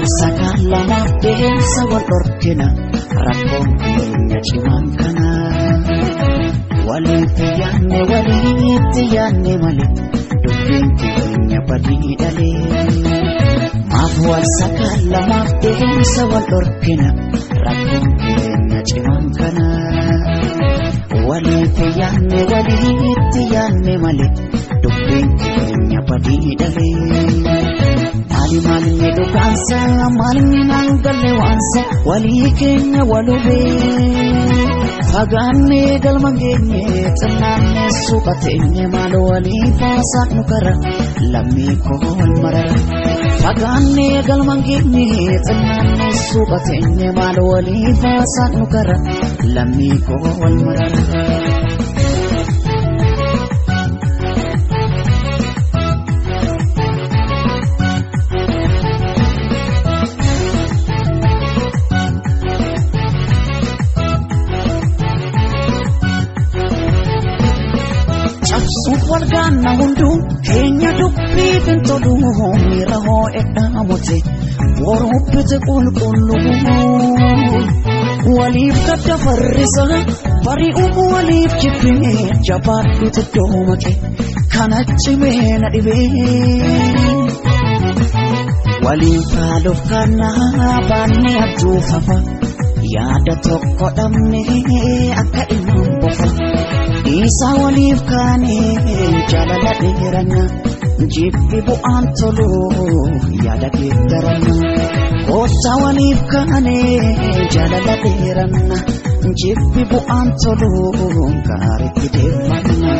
wal sakaalamaaf deemsa wal dhorkina rakkoon keenya cimaan kana. Walitti yaanne walitti yaanne malee dubbiin keenya badii dhalee. Maaf wal sakaalamaaf deemsa wal dhorkina rakkoon keenya cimaan kana. Walitti yaanne walitti yaanne malee dubbiin keenya badii dhalee. Maali maalni dhugaansa maalni naan galle waansa walii keenya walubee. Fagaannee galma geenye xinnaannee suuqa teenye maal walii baasaa nu kara lammii koo wal marara. Fagaannee galma geenye xinnaannee suuqa teenye maal walii baasaa nu kara lammii koo wal marara. Cabsuuf wal gaanna hunduu keenya dubbiif hin tolu miira hoo'e dhaamote boruubbite qulqullu. Waliif gadda farrisa bari'uu waliif jibbine jabaadhuuti doomaqe kana cimee na dhibee. Waliin faaluuf kannaa baannee abjuufafa yaada tokko dhabnee akka ilmaan bofa. Isaa waliif kaanee jaalala dheeranna jibbi bu'aan tolu yaada geeddaranna. Kottaa waliif kaanee jaalala dheeranna jibbi bu'aan tolu gaariitti deemanna.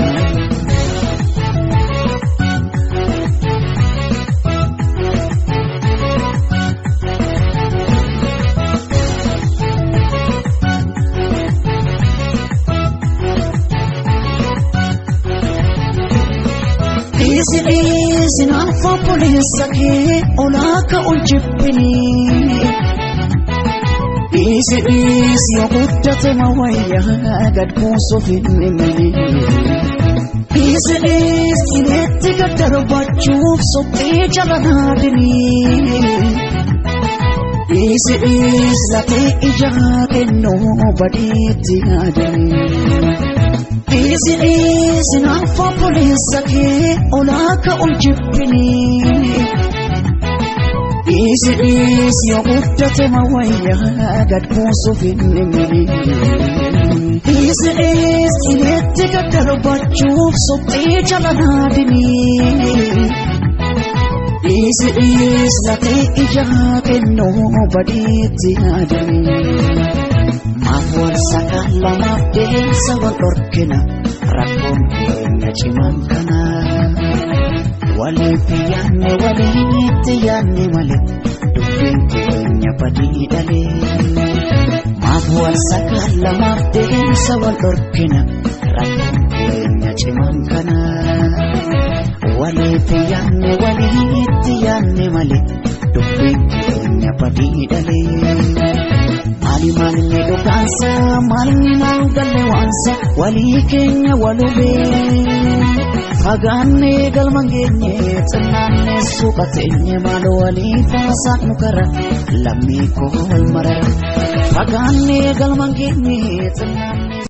Dhiisi dhiisi naaf obboleessa kee olaa ka'uun jibbinii. Dhiisi dhiisi yoo guddate mawayyaa gad buusuuf hin dhimminii. Dhiisi dhiisi itti gad darbachuuf suphee jala naadinii. Dhiisi dhiisi lafee ijaa kennuu badiitti yaadanii. Dhiisi dhiisi naaf obboleessa kee olaa ka'uun jibbinii. Dhiisi dhiisi yoo guddate mawayyaa gad buusuuf hin dhimminii. Dhiisi dhiisi itti gad darbachuuf suphee jala naadinii. Dhiisi dhiisi lafee ijaa kennuu badiitti yaadanii. Maaf wal sakaalamaaf deemsa wal dhorkina rakkoon keenya cimaan kana. Waliif yaanne walitti yaanne malee dubbiin keenya badii dhalee. Maaf wal sakaalamaaf deemsa wal dhorkina rakkoon keenya cimaan kana. Waliif yaanne walitti yaanne malee dubbiin keenya badii dhalee. Maali maalni dhugaansa maalni naan galle waansa walii keenya walubee. Fagaannee galma geenye xinnaannee suuqa teenye maal walii baasaa nu kara lammii koo wal marara. Fagaannee galma geenye xinnaannee.